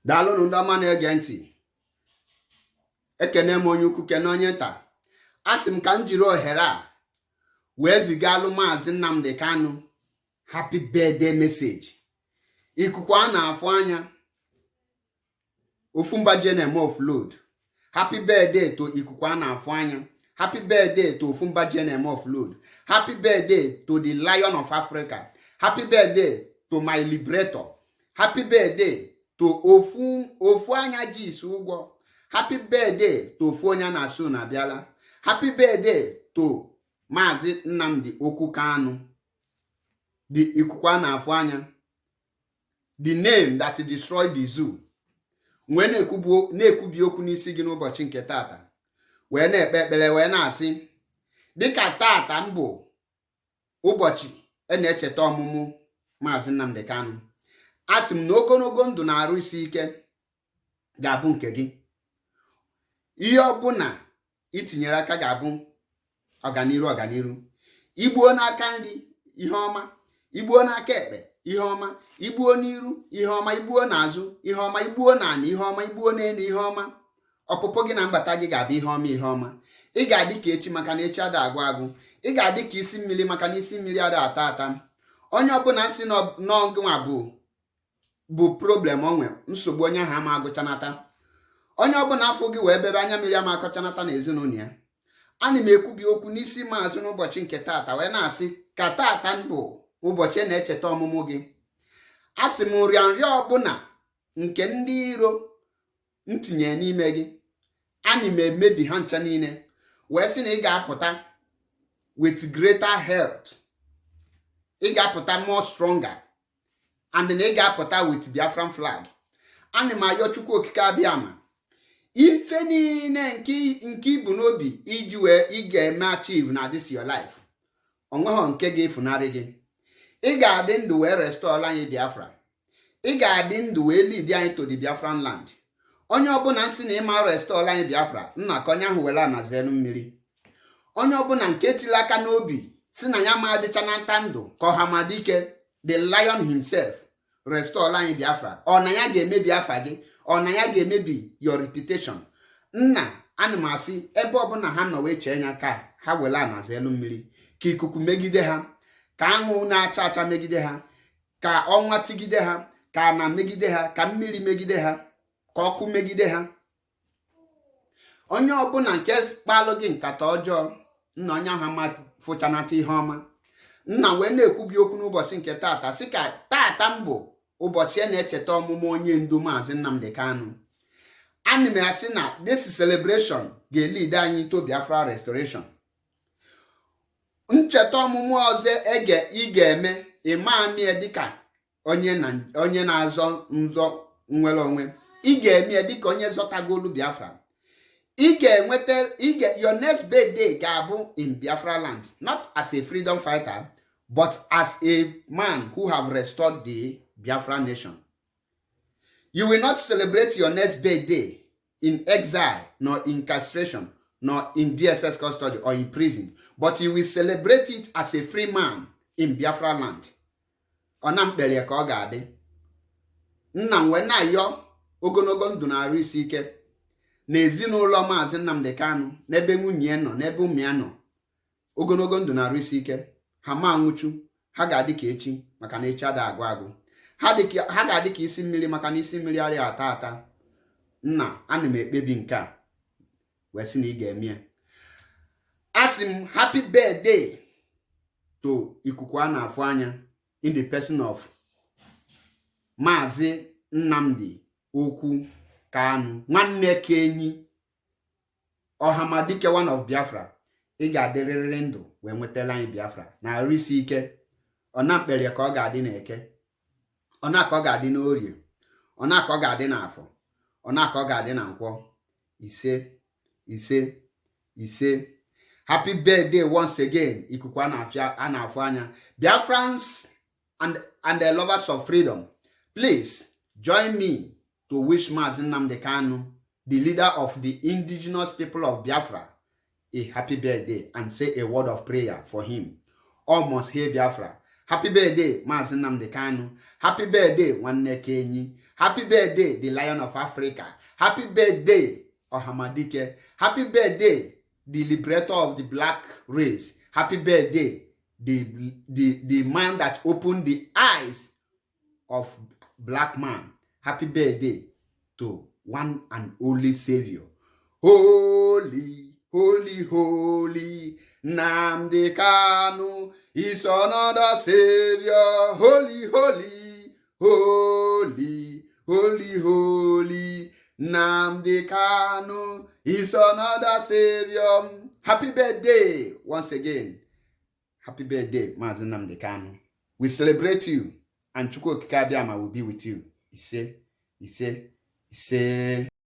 Daalụnụ, ndị ọma na-ege ntị. Ekene m onye ukwu, kene onye nta. A sị m ka m jiri ohere a wee zigalụ Maazị Nnamdi Kanu happy birthday message. Ikuku a na-afụ anya, ofu mba je na-eme offload. Happy birthday to ikuku a na-afụ anya. Happy birthday to ofu mba je na-eme offload. Happy birthday to the Lion of Africa. Happy birthday to my liberator. Happy birthday to ofu ofu anya ji isi ụgwọ. Happy birthday to ofu onye na-asụ na abịala. Happy birthday to Maazị Nnamdi Okwu Kanu, the ikuku a na-afụ anya, the name that destroyed the zoo. Wee na-ekwubi okwu n'isi gị n'ụbọchị nke tata, wee na-ekpe ekpere, wee na-asị, dịka tata m bụ ụbọchị a na-echeta ọmụmụ Maazị Nnamdi Kanu, a sị m na ogologo ndụ na-arụ isi ike ga-abụ nke gị. Ihe ọbụla itinyere aka ga-abụ ọganiru, ọganiru. Igbuo n'aka nri, ihe ọma. Igbuo n'aka ekpe, ihe ọma. Igbuo n'iru, ihe ọma. Igbuo n'azụ, ihe ọma. Igbuo n'ala, ihe ọma. Igbuo n'elu, ihe ọma. Ọpụpụ gị na mbata gị ga-abụ ihe ọma, ihe ọma. Ị ga-adị ka echi, maka na echi ada agwụ agwụ. Ị ga-adị ka isi mmiri, maka na isi mmiri ada ata ata. Onye ọbụla si n'ọgụnwa bụ problem, onwe nsogbu onye ahụ ama agụchanata. Onye ọbụla afọ gị wee bebe anya mmiri ama akọchanata na ezinụlọ ya. Ana m ekwubi okwu n'isi maazị n'ụbọchị nke tata, wee na-asị ka tata bụ ụbọchị na-echeta ọmụmụ gị, a sị m nrịanrịa ọbụla nke ndị iro ntinye n'ime gị, ana m emebi ha ncha niile, wee sị na ị ga-apụta with greater health, ị ga-apụta more stronger, and na ị ga-apụta with Biafran flag. Ana m ayọ Chukwu Okike Abịama, ife niile nke ibu n'obi iji wee ị ga-eme achieve na this your life, onweghọ nke ga-efunarị gị. Ị ga-adị ndụ wee restore anyị Biafra. Ị ga-adị ndụ wee lead anyị to the Biafran land. Onye ọbụla nsị na ịma restore anyị Biafra, nna, ka onye ahụ were anazelu mmiri. Onye ọbụla nke tiri aka n'obi si na ya ma adịcha na nta ndụ ka ọhamadike, the lion himself, restore anyị Biafra, ọ na ya ga-emebi afa gị, ọ na ya ga-emebi your reputation. Nna, ana m asị, ebe ọbụla ha nọ wee chee ya, ka ha were anazelu mmiri, ka ikuku megide ha, ka anwụ na-acha acha megide ha, ka ọnwa tigide ha, ka ana megide ha, ka mmiri megide ha, ka ọkụ megide ha. Onye ọbụla nke kpalụ gị nkata ọjọọ, nna, onye ahụ ma fụchanata ihe ọma. Nna, wee na-ekwubi okwu n'ụbọchị nke tata, sị ka tata m bụ ụbọchị a na-echeta ọmụmụ onye ndu Maazị Nnamdi Kanu, ana m asị na this celebration ga-elead anyị to Biafra restoration. Ncheta ọmụmụ ọzọ ege ị ga-eme, ịma amie dịka onye na-azọ nzọ nwere onwe, ị ga-eme ya dịka onye zọtagolu Biafra. Ị ga-enweta your next birthday ga-abụ in Biafra land, not as a freedom fighter, but as a man who have restored the Biafra nation. You will not celebrate your next birthday in exile, nor incarceration, nor in DSS custody or in prison, but you will celebrate it as a free man in Biafra land. Ọ na mkpere ka ọ ga-adị. Nna m, wee na-ayọ ogologo ndụ na arụ isi ike na ezinụlọ Maazị Nnamdi Kanu, n'ebe nwunye ya nọ, n'ebe ụmụ ya nọ. Ogologo ndụ na arụ isi ike, ha ma nwụchu. Ha ga-adị ka echi, maka na echi ada agwụ agwụ. Ha ga-adị ka isi mmiri, maka na isi mmiri adịghị ata ata. Nna, ana m ekpebi nke a wee sị na ị ga-eme ya. Asị m happy birthday to ikuku a na-afụ anya in the person of Maazị Nnamdi Okwu Kanu, nwanne Kenyi Ọhamadike, one of Biafra. Ị ga-adịrịrị ndụ wee nwetara anyị Biafra na arụ isi ike. Ọ na mkpere ka ọ ga-adị n'Eke, ọ na ka ọ ga-adị n'Orie, ọ na ka ọ ga-adị n'Afọ, ọ na ka ọ ga-adị na Nkwọ. Ise, ise, ise. Happy birthday once again, ikuku a na-afụ anya. Biafrans and the lovers of freedom, please join me to wish Maazị Nnamdi Kanu, the leader of the Indigenous People of Biafra, a happy birthday and say a word of prayer for him. All must hear Biafra. Happy birthday, Maazị Nnamdi Kanu. Happy birthday, Nwanne Kenyi. Happy birthday, the Lion of Africa. Happy birthday, Ohamadike. Happy birthday, the liberator of the black race. Happy birthday, the man that opened the eyes of black man. Happy birthday to one and only Savior. Holy, holy, holy, Nnamdi Kanu is another Savior. Holy, holy, holy, holy, holy, Nnamdi Kanu is another Savior. Happy birthday once again. Happy birthday, Maazị Nnamdi Kanu. We celebrate you, and Chukwu Okike Abiama will be with you. Ise, ise, ise.